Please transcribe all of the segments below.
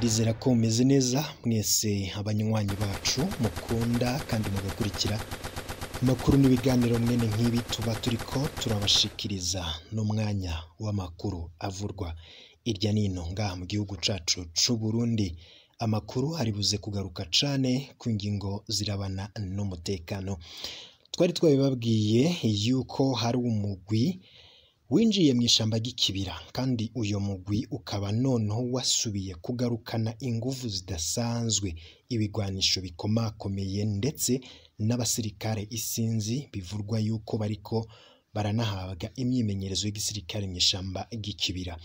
Ndizera ko mumeze neza mwese abanywanyi bacu mukunda kandi mugakurikira amakuru n'ibiganiro mwene nk'ibi tuba turiko turabashikiriza n'umwanya w'amakuru avurwa irya nino ngaha mu gihugu cacu c'u Burundi. Amakuru aribuze kugaruka cane ku ngingo zirabana n'umutekano. Twari twabibabwiye yuko hari umugwi winjiye mu ishamba ry'ikibira, kandi uyo mugwi ukaba noneho wasubiye kugarukana inguvu zidasanzwe, ibigwanisho bikomakomeye ndetse n'abasirikare isinzi, bivurwa yuko bariko baranahabwa imyimenyerezo y'igisirikare mu ishamba ry'ikibira.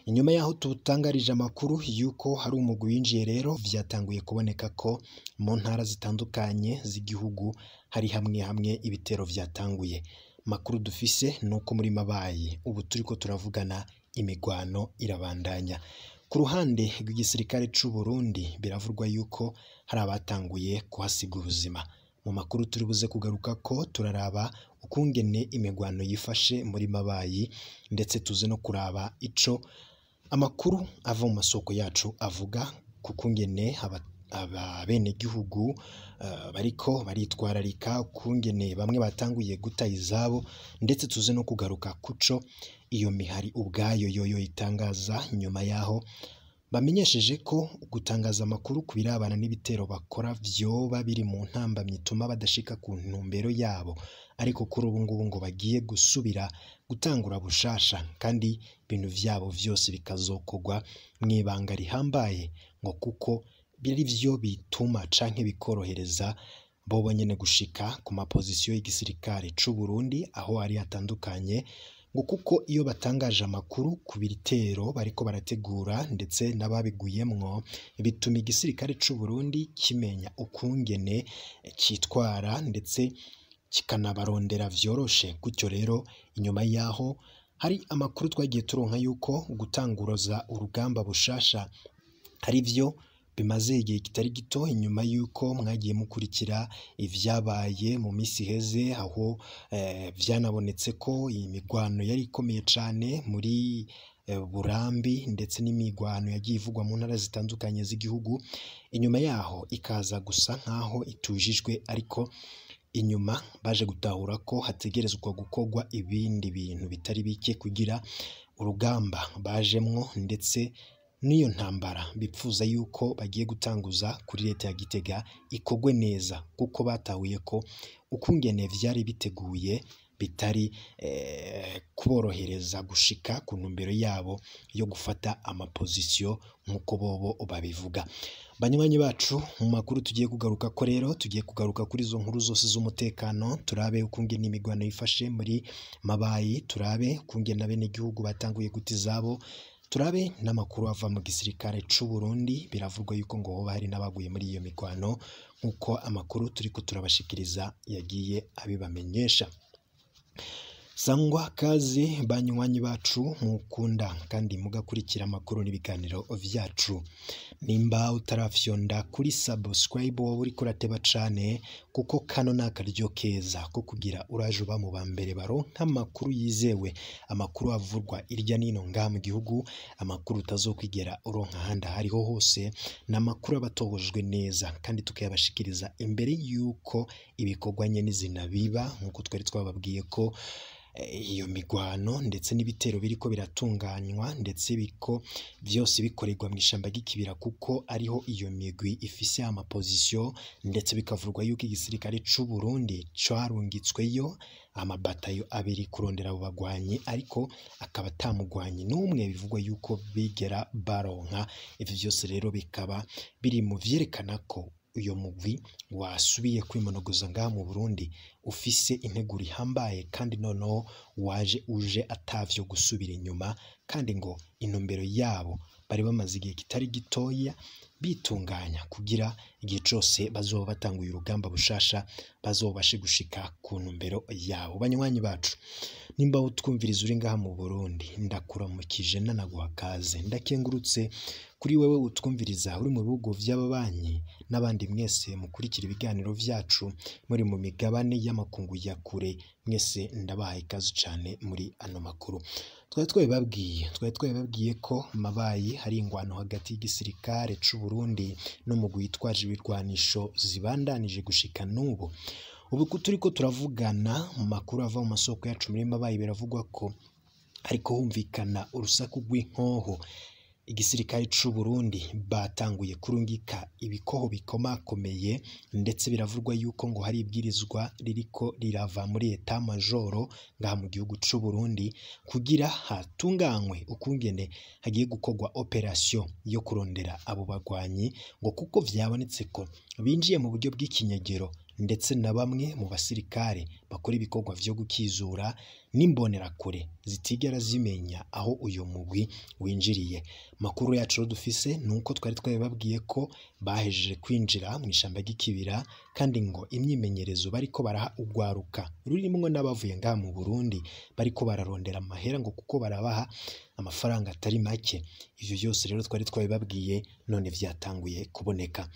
Inyuma yaho tutangarije amakuru yuko hari umugwi winjiye rero, vyatanguye kuboneka ko mu ntara zitandukanye z'igihugu hari hamwe hamwe ibitero vyatanguye. Makuru dufise nuko muri Mabayi ubu turiko turavugana imigwano irabandanya. Ku ruhande rw'igisirikare c'u Burundi biravurwa yuko hari abatanguye kuhasiga ubuzima. Mu makuru turi buze kugaruka ko turaraba ukungene imigwano yifashe muri Mabayi, ndetse tuze no kuraba ico amakuru ava mu masoko yacu avuga kukungene abenegihugu bariko baritwararika, ukungene bamwe batanguye guta izabo, ndetse tuze no kugaruka kuco iyo mihari ubwayo yoyo itangaza nyuma yaho bamenyesheje ko gutangaza amakuru ku birabana n'ibitero bakora vyoba biri mu ntambamyi ituma badashika ku ntumbero yabo, ariko kuri ubu ngubu ngo bagiye gusubira gutangura bushasha kandi ibintu vyabo vyose bikazokorwa mw'ibanga rihambaye, ngo kuko biri vyo bituma canke bikorohereza bobo nyene gushika ku mapozisiyo y'igisirikare c'u Burundi aho ari hatandukanye, ngo kuko iyo batangaje amakuru ku bitero bariko barategura ndetse n'ababiguyemwo bituma igisirikare c'u Burundi kimenya ukungene citwara ndetse kikanabarondera vyoroshe. Gutyo rero inyuma yaho hari amakuru twagiye turonka yuko gutanguruza urugamba bushasha ari vyo bimaze igihe kitari gito, inyuma yuko mwagiye mukurikira ivyabaye mu misi iheze, aho vyanabonetse ko iyi migwano yari ikomeye cane muri Burambi, ndetse n'imigwano yagiye ivugwa mu ntara zitandukanye z'igihugu, inyuma yaho ikaza gusa nkaho itujijwe, ariko inyuma baje gutahura ko hategerezwa gukorwa ibindi bintu bitari bike kugira urugamba bajemwo ndetse n'iyo ntambara bipfuza yuko bagiye gutanguza kuri leta ya Gitega ikogwe neza, kuko batahuye ko ukungene vyari biteguye bitari kuborohereza gushika ku ntumbero yabo yo gufata amapozisiyo nk'uko bobo babivuga. Banywanyi bacu, mu makuru tugiye kugaruka ko rero tugiye kugaruka kuri izo nkuru zose z'umutekano, turabe ukungene imigwano yifashe muri Mabayi, turabe ukungene abenegihugu batanguye guta izabo, turabe n'amakuru ava mu gisirikare c'u Burundi, biravugwa yuko ngo hoba hari n'abaguye muri iyo migwano nk'uko amakuru turiko turabashikiriza yagiye abibamenyesha. Sangwa kazi banywanyi bacu mukunda kandi mugakurikira amakuru n'ibiganiro vyacu. Nimba utarafyonda kuri subscribe wowe uriko urateba cane, kuko kano ni akaryo keza ko kugira uraje uba mu ba mbere baronka amakuru yizewe, amakuru avurwa irya nino ngaha mu gihugu, amakuru utazokwigera uronka ahandi ahariho hose, n'amakuru aba atohojwe neza kandi tukayabashikiriza imbere yuko ibikorwa nyenizina biba, nk'uko twari twababwiye ko iyo migwano ndetse n'ibitero biriko biratunganywa ndetse biko vyose bikorerwa mu ishamba ry'ikibira, kuko ariho iyo migwi ifise amapozisiyo, ndetse bikavurwa yuko igisirikare c'u Burundi carungitsweyo amabatayo abiri kurondera abo bagwanyi, ariko akaba atamugwanyi n'umwe bivugwa yuko bigera baronka. Ivyo vyose rero bikaba biri mu vyerekana ko uyo mugwi wasubiye kwimonogoza ngaha mu Burundi, ufise integuro ihambaye kandi noneho waje uje atavyo gusubira inyuma, kandi ngo intumbero yabo bari bamaze igihe kitari gitoya bitunganya kugira igihe cose bazoba batanguye urugamba bushasha bazobashe gushika ku ntumbero yabo. Banywanyi bacu, nimba utwumviriza uri ngaha mu Burundi, ndakuramukije nanaguha kaze, ndakengurutse kuri wewe utwumviriza uri mu bihugu vy'ababanyi n'abandi mwese mukurikira ibiganiro vyacu muri mu migabane y'amakungu ya kure, mwese ndabahaye ikaze cane muri ano makuru. Twari twabibabwiye ko Mabayi hari ingwano hagati y'igisirikare c'u Burundi n'umugwi witwaje ibirwanisho zibandanije gushika n'ubu. Ubu turiko turavugana mu makuru ava mu masoko yacu muri Mabayi, biravugwa ko ariko humvikana urusaku rw'inkoho. Igisirikare c'u Burundi batanguye kurungika ibikoho bikomakomeye, ndetse biravugwa yuko ngo hari ibwirizwa ririko rirava muri eta majoro ngaha mu gihugu c'u Burundi kugira hatunganywe ukungene hagiye gukorwa operation yo kurondera abo bagwanyi, ngo kuko vyabonetse ko binjiye mu buryo bw'ikinyegero, ndetse na bamwe mu basirikare bakora ibikorwa vyo gukizura n'imbonerakure zitigera zimenya aho uyu mugwi winjiriye. Makuru yacu dufise nuko twari twabibabwiye ko bahejeje kwinjira mu ishamba ry'ikibira, kandi ngo imyimenyerezo bariko baraha ugwaruka rurimwo n'abavuye ngaha mu Burundi bariko bararondera amahera ngo kuko barabaha amafaranga atari make. Ivyo vyose rero twari twabibabwiye, none vyatanguye kuboneka.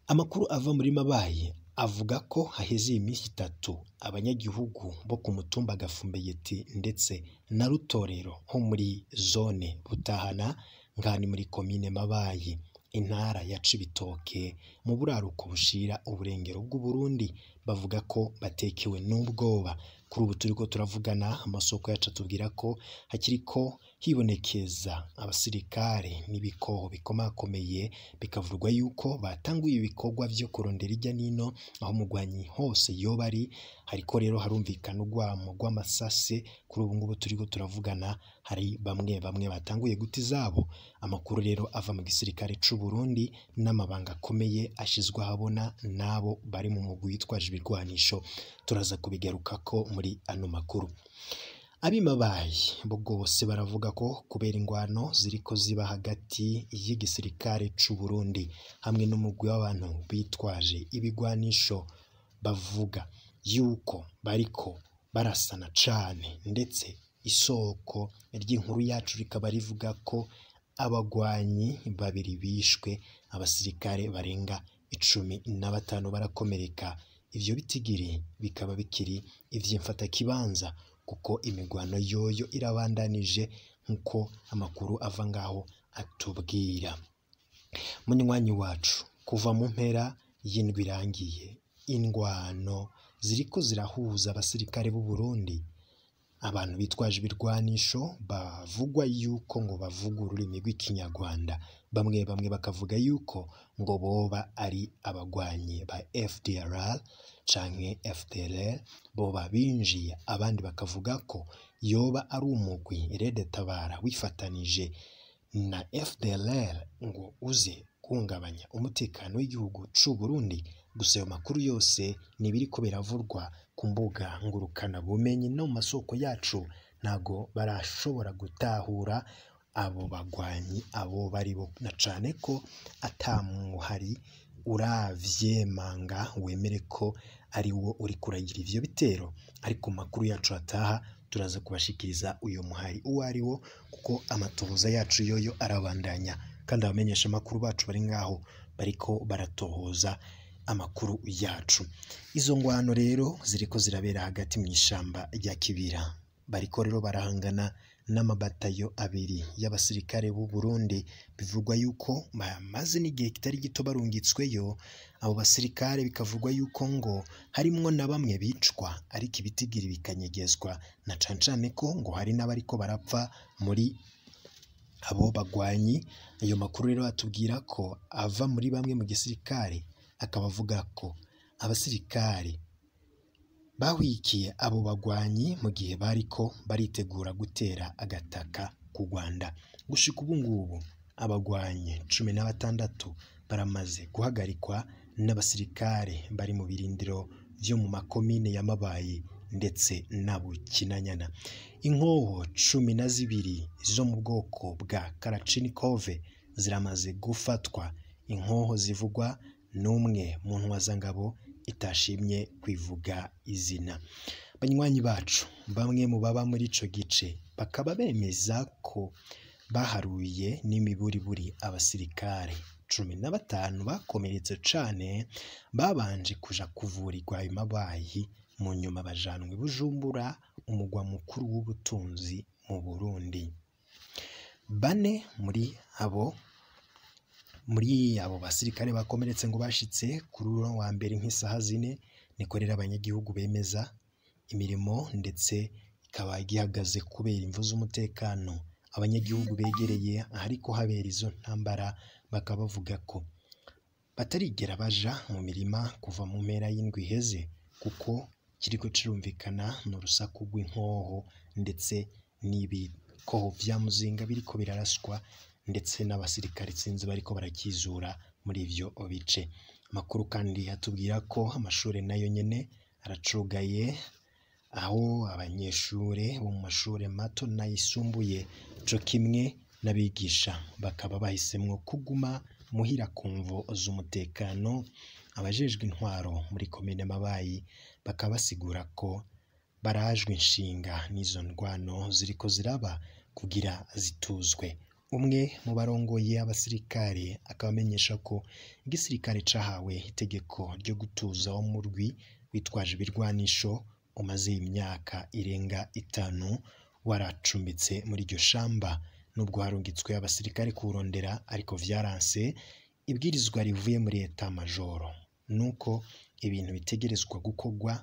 Amakuru ava muri Mabayi avuga ko haheze iminsi itatu abanyagihugu bo ku mutumba Gafumbegeti ndetse na Rutorero ho muri zone Butahana ngani muri komine Mabayi, intara ya Cibitoke mu buraruko bushira uburengero bw'u Burundi, bavuga ko batekewe n'ubwoba. Kuri ubu turiko turavugana, amasoko yacu atubwira ko hakiriko hibonekeza abasirikare n'ibikoho bikomakomeye, bikavurwa yuko batanguye ibikorwa vyo kurondera irya nino aho umugwanyi hose yoba ari. Hariko rero harumvikana urwamo rw'amasase. Kuri ubu ngubu turiko turavugana hari bamwe bamwe batanguye guta izabo. Amakuru rero ava mu gisirikare c'u Burundi n'amabanga akomeye ashizwe ahabona n'abo bari mu mugwi witwaje ibirwanisho, turaza kubigarukako muri ano makuru. Abimabayi bo bose baravuga ko kubera ingwano ziriko ziba hagati y'igisirikare c'u Burundi hamwe n'umugwi w'abantu bitwaje ibigwanisho, bavuga yuko bariko barasana cane, ndetse isoko ry'inkuru yacu rikaba rivuga ko abagwanyi babiri bishwe, abasirikare barenga 15 barakomereka. Ivyo bitigiri bikaba bikiri ivy'imfatakibanza kuko imigwano yoyo irabandanije nkuko amakuru ava ngaho atubwira. Munywanyi wacu, kuva mu mpera y'indwi irangiye, ingwano ziriko zirahuza abasirikare b'u Burundi, abantu bitwaje ibirwanisho bavugwa yuko ngo bavuga ururimi rw'ikinyarwanda, bamwe bamwe bakavuga yuko ngo boba ari abagwanyi ba FDLR canke FDLR boba binjiye, abandi bakavuga ko yoba ari umugwi Red Tabara wifatanije na FDLR ngo uze guhungabanya umutekano w'igihugu c'u Burundi. Gusa ayo makuru yose nibiriko biravurwa ku mbuga ngurukana bumenyi no mu masoko yacu, ntago barashobora gutahura abo bagwanyi abo baribo, na cane ko atamuhari uravyemanga wemere ko ari wo uri kuragira ivyo bitero. Ariko makuru yacu ataha turaza kubashikiriza uyo muhari uwo ari wo, kuko amatohoza yacu yoyo arabandanya, kandi abamenyesha amakuru bacu bari ngaho bariko baratohoza amakuru yacu. Izo ngwano rero ziriko zirabera hagati mu ishamba rya Kibira, bariko rero barahangana n'amabatayo abiri y'abasirikare b'u Burundi, bivugwa yuko bamaze n'igihe kitari gito barungitsweyo. Abo basirikare bikavugwa yuko ngo harimwo na bamwe bicwa ariko ibitigiri bikanyegezwa, na cane cane ko ngo hari n'abariko barapfa muri abo bagwanyi. Ayo makuru rero atubwira ko ava muri bamwe mu gisirikare, akaba avuga ko abasirikare bahwikiye abo bagwanyi mu gihe bariko baritegura gutera agataka ku Rwanda. Gushika ubu ngubu abagwanyi 16 baramaze guhagarikwa n'abasirikare bari mu birindiro vyo mu makomine ya Mabayi ndetse na Bukinanyana. Inkoho 12 zo mu bwoko bwa Kalachnikov ziramaze gufatwa. Inkoho zivugwa n'umwe mu ntwazangabo itashimye kwivuga izina. Banywanyi bacu bamwe mu baba muri ico gice bakaba bemeza ko baharuye n'imiburiburi abasirikare 15 bakomeretse cane, babanje kuja kuvurirwa i Mabayi, mu nyuma bajanwa i Bujumbura, umugwa mukuru w'ubutunzi mu Burundi. Bane muri abo basirikare bakomeretse ngo bashitse kuri uno wa mbere nk'isaha 4, niko rero abanyagihugu bemeza. Imirimo ndetse ikaba igihagaze kubera imvo z'umutekano. Abanyagihugu begereye ahariko habera izo ntambara bakaba bavuga ko batarigera baja mu mirima kuva mu mpera y'indwi iheze, kuko kiriko cirumvikana n'urusaku rw'inkoho ndetse n'ibikoho vya muzinga biriko biraraswa, ndetse n'abasirikare sinzi bariko barakizura muri ivyo bice. Amakuru kandi atubwira ko amashure nayo nyene aracugaye, aho abanyeshure bo mu mashure mato n'ayisumbuye co kimwe n'abigisha bakaba bahisemwo kuguma muhira ku mvo z'umutekano. Abajejwe intwaro muri komine Mabayi bakaba basigura ko barajwe inshinga n'izo ndwano ziriko ziraba kugira zituzwe. Umwe mu barongoye abasirikare akaba amenyesha ko igisirikare cahawe itegeko ryo gutuza umurwi witwaje ibirwanisho umaze imyaka irenga 5 waracumbitse muri iryo shamba. Nubwo harungitswe abasirikare kurondera ariko vyaranse, ibwirizwa rivuye muri eta majoro nuko ibintu bitegerezwa gukorwa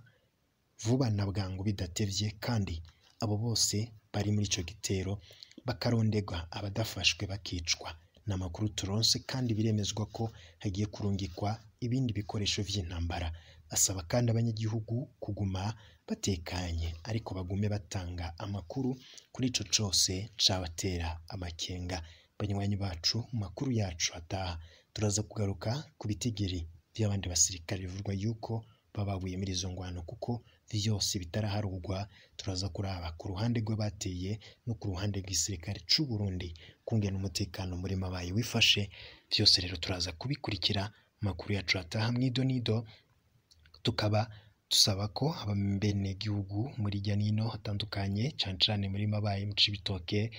vuba na bwangu bidatevye, kandi abo bose bari muri ico gitero bakarondegwa, abadafashwe bakicwa. N'amakuru turonse kandi biremezwa ko hagiye kurungikwa ibindi bikoresho vy'intambara. Asaba kandi abanyagihugu kuguma batekanye, ariko bagume batanga amakuru kuri ico cose cabatera amakenga. Banywanyi bacu, mu makuru yacu ataha turaza kugaruka ku bitigiri vy'abandi basirikare bivugwa yuko babaguye muri izo ngwano, kuko vyose bitaraharugwa. Turaza kuraba ku ruhande rw'abateye no ku ruhande rw'igisirikare c'u Burundi kungena umutekano muri Mabayi wifashe. Vyose rero turaza kubikurikira amakuru yacu ataha mw'idonido. Tukaba dusaba ko abenegihugu muri irya nino hatandukanye, cane cane muri Mabayi mu Cibitoke,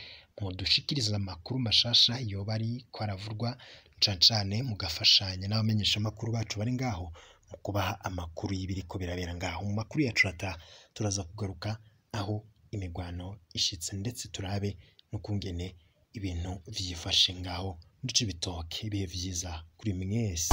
mwodushikiriza amakuru mashasha yoba ariko aravurwa, cane cane mugafashanya n'abamenyeshamakuru bacu bari ngaho mu kubaha amakuru y'ibiriko birabera ngaho. Mu makuru yacu ataha turaza kugaruka aho imigwano ishitse, ndetse turabe n'ukungene ibintu vyifashe ngaho mu Cibitoke. Ibihe vyiza kuri mwese.